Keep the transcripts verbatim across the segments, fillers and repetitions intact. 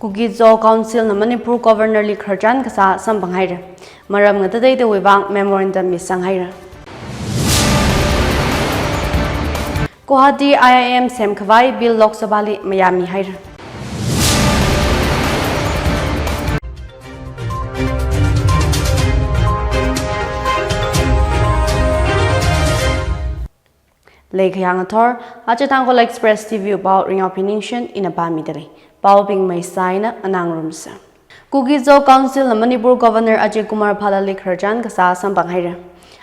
Kuki-Zo Council na Manipur Governor li khararchan kasā samphang haira. Maram ngatateitawui vang memorandum misang haira. Guwahati I I M semkhavai Bill Lok Sabha li mayāmi haira. Leikhayang athor, aja Tangkhul Express T V pao Ringyao Piningshen ina pāmida lei. Paobing maisā eina Anang Rumsa. Kuki-Zo Council na Manipur Governor Ajay Kumar Bhalla li khararchan kasā samphang haira.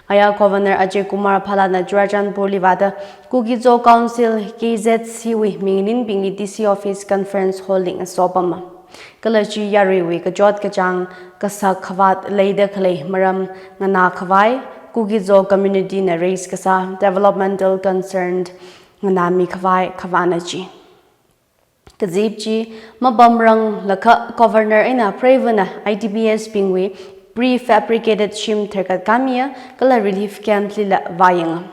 Aya Governor Ajay Kumar Bhalla na Churachandpur li vāda Kuki-Zo Council K Z C wui mingninbingli D C Office Conference Hall li ngasopama. Kala chi yaruiwui kachot kachāng kasak khavāt leida khalei maram nganākhavai, Kuki-Zo community na raise kasā developmental concern nganāmikhavai khavāna chi. Kazip chi mapamranglakha Governor eina preivana I D Ps bingwui prefabricated shim tharkat kamiya kala relief camp lila vāyanga.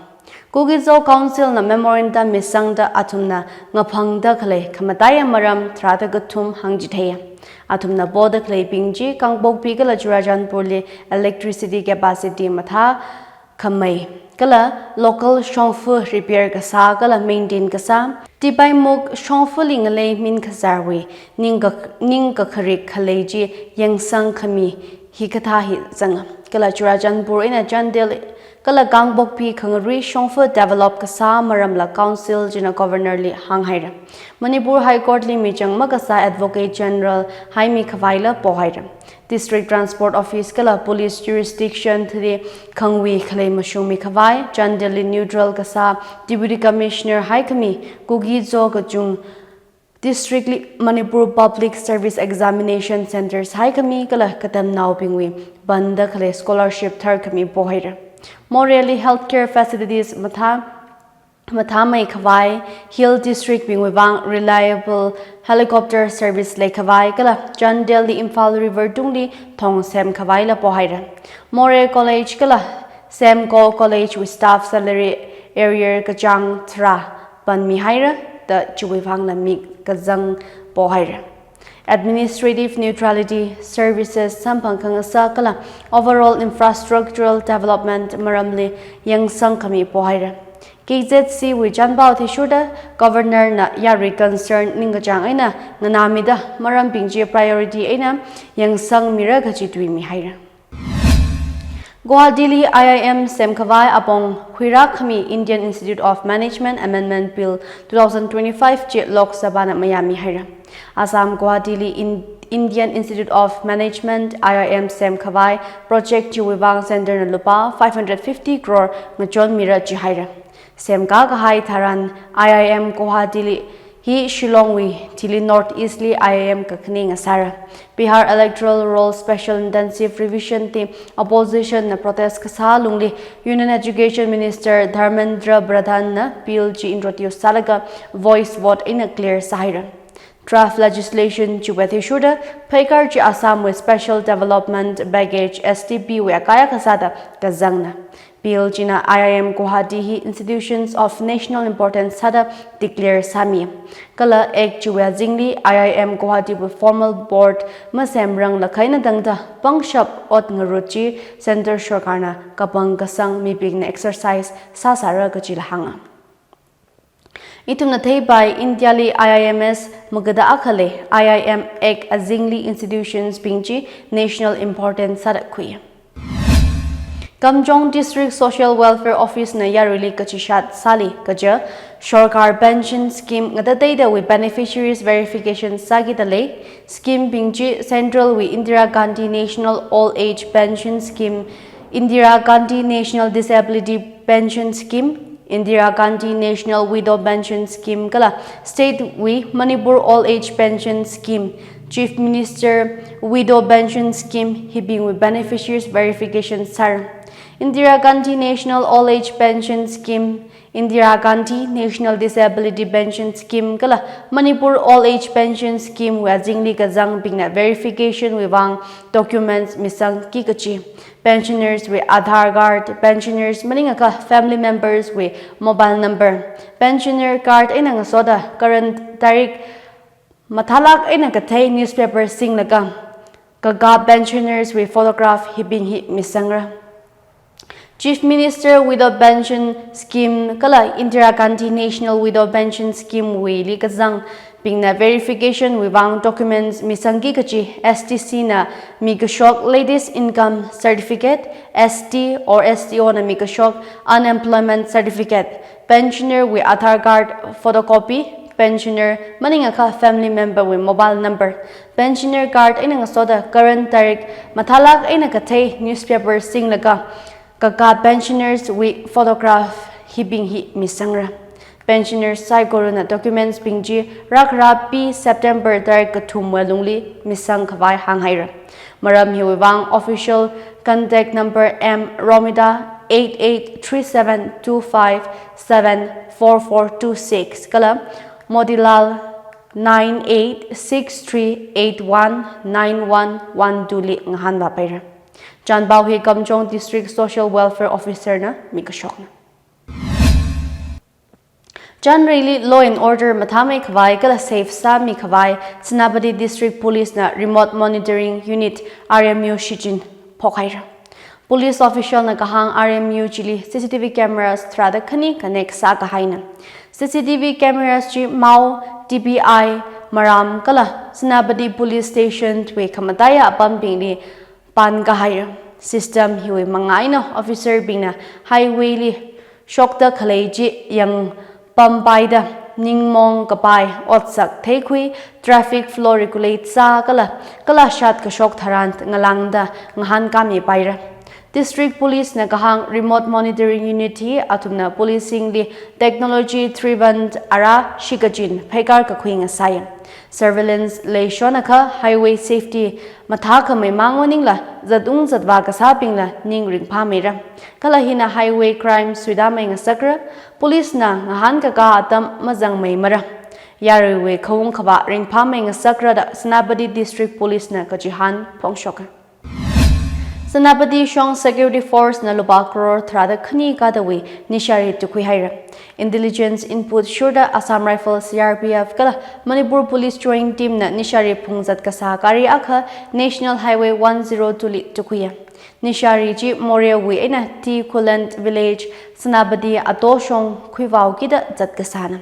Kuki-Zo Council na memorandum misangda athumna ngaphangda khalei khamataiya maram tharāda kathum hāngchitheiya. Athumna poda khaleibing chi Kangpokpi kala Churachandpur li electricity capacity mathākhamei kala local shongfa repair kasā kala maintain kasā, Tipaimukh shongfali ngalei min kazārwui ningkak-, ningkakharik khalei chi yangsangkhami hikathā hi zanga. Kala Churachandpur eina Chandel kala Kangpokpi khangarui shongfa develop kasā maramla Council china Governor li hānghaira. Manipur High Court li michang makasā Advocate General haimikhavaila pohaira. District Transport Office kala Police Jurisdiction thili khangui khalei mashungmikhavai, Chandel li neutral kasā Deputy Commissioner haikhami, Kuki-Zo kachung district li Manipur Public Service Examination Centres haikhami kala katamnaobingwui panda khalei scholarship tharkhami pohaira. Moreh li healthcare facilities mathā, mathāmeikhavai, Hill District bingwui vang reliable helicopter service leikhavai kala Chandel li Imphal River tungli thong semkhavaila pohaira. Moreh College kala Semco College wui staff salary arrear kachāng tharā panmihaira da chiwui vangla mik kazang pohaira. Administrative neutrality, services samphang khangasak kala overall infrastructural development maramli yangsangkhami pohaira. K Z C wui chanpao athishurda Governor na yarui concern ningkachāng eina nganāmida marambing chi priority eina yangsangmira kaji tuimihaira. Guwahati li I I M semkhavai apong huirākhami Indian Institute of Management Amendment Bill two thousand twenty-five chi Lok Sabha na mayāmihaira. Assam Guwahati li In-, Indian Institute of Management, I I M semkhavai project chiwui vang Centre na lupā five hundred fifty crore ngachonmira jihaira. Semkā kahai tharan I I M Guwahati li hi Shillong wui thili North East li I I M kakhane ngasāra. Bihar Electoral Roll Special Intensive Revision Team opposition na protest kasā lungli Union Education Minister Dharmendra Pradhan na bill chi introduce sālaga voice vote eina clear sāhaira. Draft legislation chiwui athishurda pheikar chi Assam wui Special Development Package, S D P wui akaya kasāda kazangna. Bill china I I M Guwahati hi Institutions of National Importance sāda declare sāmi. Kala Act chiwui azingli I I M Guwahati wui formal board masemranglakha eina tangda pangshap ot ngarut chi Centre Sarkar na kapang kasang mibingna exercise sāsāra kajila hānga. Ithumna theipai India li I I M S magada akha lei, I I M Act azingli institutions bing chi national importance sāda khui. Kamjong District Social Welfare Office na yaruili kachishat sāli kaja Sarkar Pension Scheme ngatateitawui beneficiaries verification sākida lei. Scheme bing chi Central wui Indira Gandhi National Old Age Pension Scheme, Indira Gandhi National Disability Pension Scheme, Indira Gandhi National Widow Pension Scheme kala State wui Manipur Old Age Pension Scheme, Chief Minister Widow Pension Scheme hibingwui beneficiaries verification sāra. Indira Gandhi National Old Age Pension Scheme, Indira Gandhi National Disability Pension Scheme kala Manipur Old Age Pension Scheme wui azingli kazangbingna verification wui vang documents misangki kachi. Pensioners wui Aadhaar card, pensioners maningakha family members wui mobile number, pensioner card eina ngasoda current tarik Mathālāk eina kathei newspaper singlaga kakap pensioners wui photograph hibing hi misangra. Chief Minister Widow Pension Scheme kala Indira Gandhi National Widow Pension Scheme wuili kazangbingna verification wuivang documents misangki kachi S T C na mikashok latest income certificate, S T or S T O na mikashok unemployment certificate, pensioner wui Aadhaar card photocopy, pensioner maningakha family member wui mobile number, pensioner card eina ngasoda current tarik mathālāk eina kathei newspaper singlaga kakap pensioners wui photograph hibing hi misangra. Pensioners saikorana documents bing chi rākhara pi September tarik kathumwui lungli misangkhavai hānghaira. Maram hiwuivang official contact number M Romita eight eight three seven two five seven four four two six kala Motilal nine eight six three eight one nine one one two li ngahānvāpaira. Chānpao hi Kamjong District Social Welfare Officer na mikashokna. Chanreili law and order mathāmeikhavai kala safe sāmikhavai Senapati District Police na Remote Monitoring Unit, R M U, shichin phokhaira. Police official na kahāng R M U chili C C T V cameras tharāda khani connect sākahaina. C C T V cameras chi Mao, T B I, Maram kala Senapati Police Station wui khamataiya apambingli pānkahaira. System hiwui mangā eina officer bingna highway li shokda khalei chi yangpampaida ningmong kapai, otsak theikhui, traffic flow regulate sā kala, kala shat kashok tharan ngalāngda ngahānkāmipaira. District Police na kahāng Remote Monitoring Unit hi athumna policing li technology driven ara shikachin pheikar kakhui ngasai. Surveillance leishonakha highway safety mathākhamei mang maningla zatung zatvā kasābingla ning ringphāmeira. Kala hina highway crime suitāmei ngasakra, police na ngahānkakā atam mazangmeimara. Yaruiwui khaung khavā ringphāmei ngasakra da Senapati District Police na kachihān phongshoka. Senapati shong security force na lupā crore tharāda khani kadawui nishari tukhuihaira. Intelligence input shurda Assam Rifles, C R P F kala Manipur Police joint team na nishari phungzat kasā gari akha National Highway one zero two li tukhuiya. Nishari chi Moreh wui eina T Khullen village, Senapati atoshong khuivao kida zat kasāna.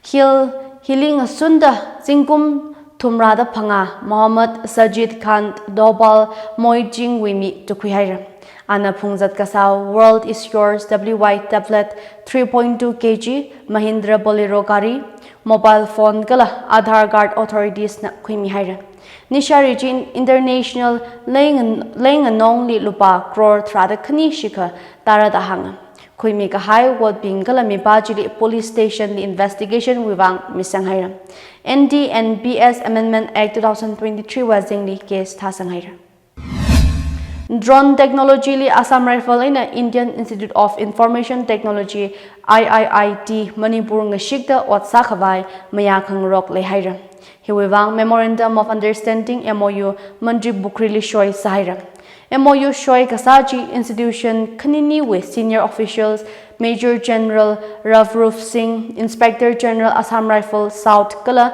Hill, hili ngasunda zingkum thumrāda phangā Mohammad Sajid Khan Dobal Moijing wui mi tukhuihaira. Ana phungzat kasā World is Yours W Y tablet three point two K G, Mahindra Bolero gari, mobile phone kala Aadhaar card authorities na khuimihaira. Nishari chi international leng, lenganongli lupā crore tharāda khani shikha tara da hānga. Khuimikahai votebing kala mipā chili police station li investigation wuivang misanghaira. N D and B S Amendment Act two thousand twenty-three wui azingli case thāsanghaira. Drone technology li Assam Rifle eina Indian Institute of Information Technology, I I I T, Manipur ngashikda ot sākhavai mayā khangarok leihaira. Hiwuivang Memorandum of Understanding, M O U, Mantripukhri li shoi sāhaira. M O U shoi kasā chi institution khaniniwui senior officials, Major General Ravrup Singh, Inspector General Assam Rifle South kala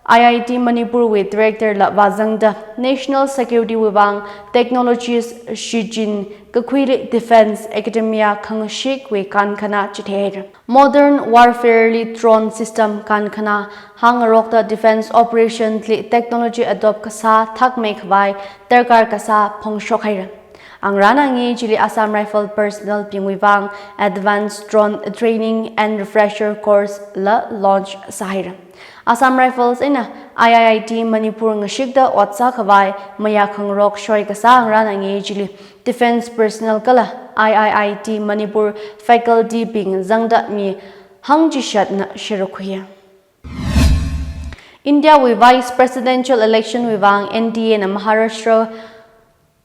I I T Manipur wui director la vāzangda National Security wuivang technologies shichin kakhuili defense academia khangashikwui kankhana chitheihaira. Modern warfare li drone system kankhana hāngarokta defense operation li technology adopt kasā thakmeikhavai darkar kasā phongshokhaira. Angrān angei chili Assam Rifle personnel bingwuivang advanced drone training and refresher course la launch sāhaira. Assam Rifles eina I I I T Manipur ngashikda ot sākhavai mayā khangarok shoi kasā angrān angei chili defense personnel kala I I I T Manipur faculty bing zangda mi hangchishatna sharuk khuiya. India wui Vice Presidential Election wuivang N D A na Maharashtra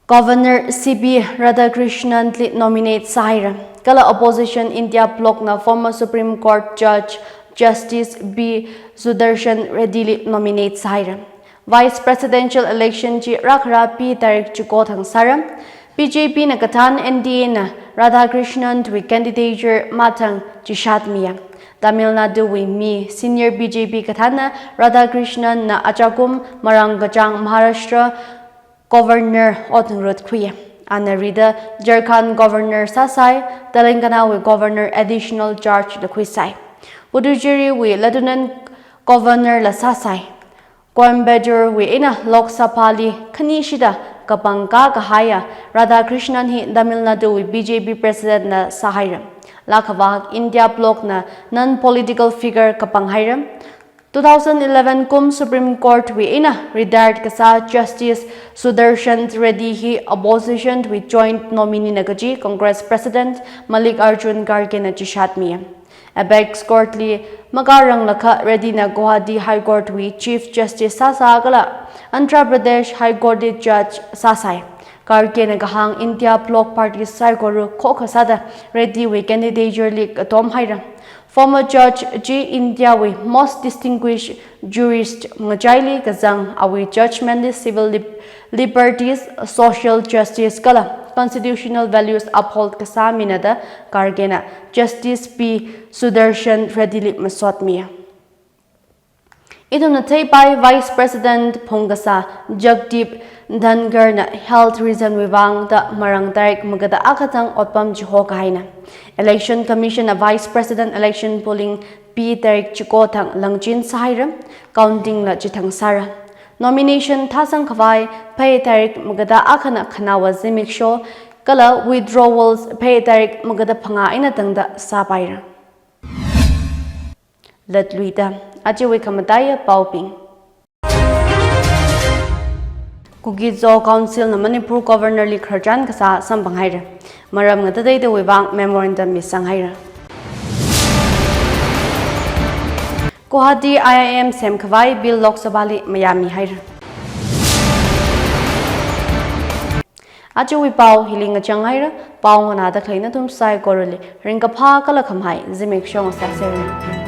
Governor C P Radhakrishnan li nominate sāhaira. Kala opposition India Bloc na former Supreme Court Judge Justice B Sudarshan Reddy li nominate sāhaira. Vice Presidential Election chi rākhara pi tarik chiko thang sāra. B J P na kathān N D A na Radhakrishnan wui candidature mathang chishatmiya. Tamil Nadu wui mi senior B J P kathāna Radhakrishnan na ajakum marāngkachāng Maharashtra Governor ot ngarutkhui. Ana rida Jharkhand Governor sāsai, Telangana wui Governor additional charge la khuisai. Puducherry wui Lieutenant Governor la sāsai. Coimbatore wui eina Lok Sabha li khanishida kapangkā kahaiya Radhakrishnan hi Tamil Nadu wui B J P President na sāhaira. Laa khavak India bloc na non-political figure kapanghaira. Two thousand eleven kum Supreme Court wui eina retired kasā Justice Sudarshan Reddy hi opposition wui joint nominee na kaji Congress President Mallikarjun Kharge na chishatmi. Apex Court li makāranglakha Reddy na Guwahati High Court wui Chief Justice sāsā kala Andhra Pradesh High Court li judge sāsai. Kharge na kahāng India bloc party saikora khokha sāda Reddy wui candidature li katomhaira. Former judge chi India wui most distinguished jurist ngachaili kazang, awui judgment li civil lib-, liberties, social justice kala constitutional values uphold kasā mina da Kharge na Justice P Sudarshan Reddy li masotmi. Ithumna theipai Vice President phungkasā Jagdeep Dhankhar na health reason wui vang da marāng tarik magada akha thang otpam chihokahaina. Election Commission na Vice President election polling P tarik chiko thang langchin sāhaira, counting la chithang sāra. Nomination thāsang khavai Phei tarik magada akhana khanaowa zimiksho kala withdrawals Phei tarik magada phangā eina tangda sāpaira. Latluida, ajawui khamataiya paobing. Kuki-Zo Council na Manipur Governor li khararchan kasā samphanghaira. Maram ngatateitawui vang memorandum misanghaira. Guwahati I I M semkhavai bill Lok Sabha li mayāmihaira. Ajawui pao hili ngachanghaira, pao nganāda khalei nathum saikorali ringkaphā kala khamahai zimiksho ngasāsera.